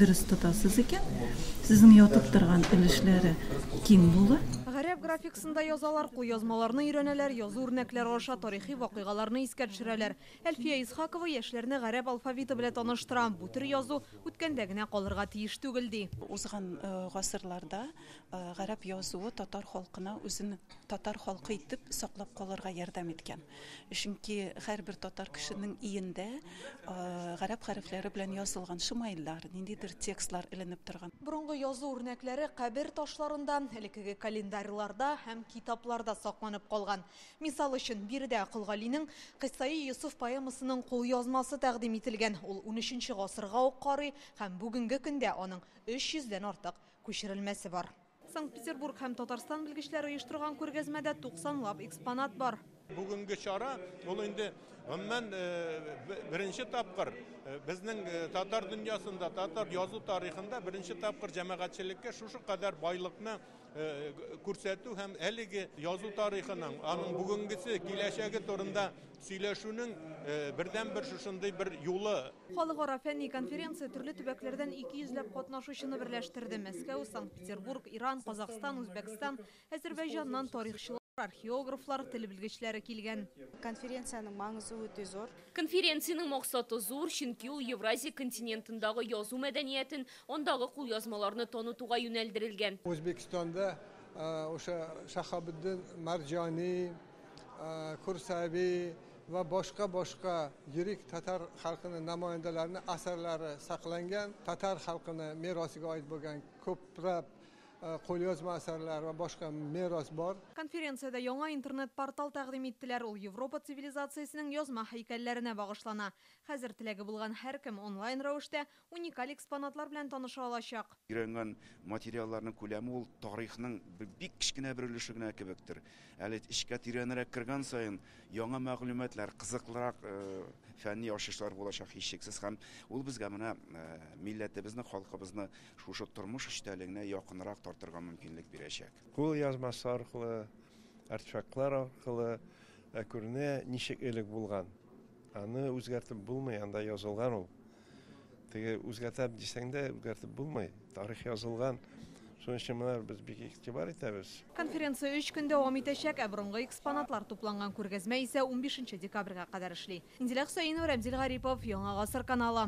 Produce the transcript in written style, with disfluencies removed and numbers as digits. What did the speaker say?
дөрес тотасыз икән, сезнең ятып торган өлешләре киң була. Гарәп графикасында язалар, кулъязмаларны өйрәнәләр, язу үрнәкләре аша тарихи вакыйгаларны искә төшерәләр. Әлфия Исхакова яшьләрне гарәп алфавиты белән таныштыра. Бу төр язу үткәндә генә калырга тиеш түгел, ди. Узган гасырларда гарәп язуы татар халкына үзен татар халкы итеп саклап калырга ярдәм иткән. Чөнки һәрбер татар кешенең өендә гарәп хәрефләре белән язылган шимайлар, ниндидер текстлар эленеп торган. Борынгы язу үрнәкләре кабер ташларында, элеккеге календарьларда һәм китапларда сакланып калган. Мисал өчен, биредә Кол Галинең Кыйссаи Йосыф поэмасының кулъязмасы тәкъдим ителгән. Ул унөченче гасырга ук карый һәм бүгенге көндә аның 300 дән артык күчерелмәсе бар. Санкт-Петербург һәм Татарстан белгечләре оештырган күргәзмәдә 90 лап экспонат бар. Бүгенге чара ул инде гомумән беренче тапкыр безнең татар дөньясында, татар язу тарихында беренче тапкыр җәмәгатьчелеккә шушы кадәр байлыкны күрсәтү һәм әлеге язу тарихының, аның бүгенгесе, киләчәге турында сөйләшүнең бердәнбер шушындый бер юлы. Халыкара фәнни конференция төрле төбәкләрдән 200 ләп катнашучыны берләштерде. Мәскәү, Санкт-Петербург, Иран, Казахстан, Үзбәкстан, Әзербайҗаннан тарихчылар, археографлар, тел белгечләре килгән. Конференциянең маңызы үте зур. Конференциянең максаты зур, чөнки ул Евразия континентындагы язу мәдәниятен, андагы кулъязмаларны танытуга юнәлдерелгән. Үзбәкстанда o'sha Shahobiddin Marjoniy, Kursaviy va boshqa boshqa yirik tatar xalqini namoyandalarini asarlari saqlangan. Tatar xalqini merosiga oid bo'lgan ko'plab qo'lyozma asarlar va boshqa meros bor. Конференциядә яңа интернет-портал тәкъдим иттеләр. Ул Европа цивилизациясенең язма һәйкәлләренә багышлана. Хәзер теләге булган һәркем онлайн рәвештә уникаль экспонатлар белән таныша алачак. Өйрәнгән материалларның күләме ул тарихның бик кечкенә бер өлеше генә кебектер. Әле эчкә тирәнрәк кергән саен яңа мәгълүматлар, кызыклырак фәнни ачышлар булачак һичшиксез, һәм ул безгә менә милләтебезне, халкыбызны шушы тормыш эчтәлегенә якынрак тартырга мөмкинлек бирәчәк. Кул язмасы аркылы, артефактлар аркылы күренә ничек элек булган. Аны үзгәртеп булмый, анда язылган ул. Теге үзгәртәм дисәң дә үзгәртеп булмый. Тарих язылган. Шуның өчен моңа без бик игътибар итәбез. Конференция 3 көн дәвам итәчәк, ә борынгы экспонатлар тупланган күргәзмә исә 15 декабрьгә кадәр эшли. Инзилә Хөсәенова, Рәмзил Гарипов, Яңа Гасыр каналы.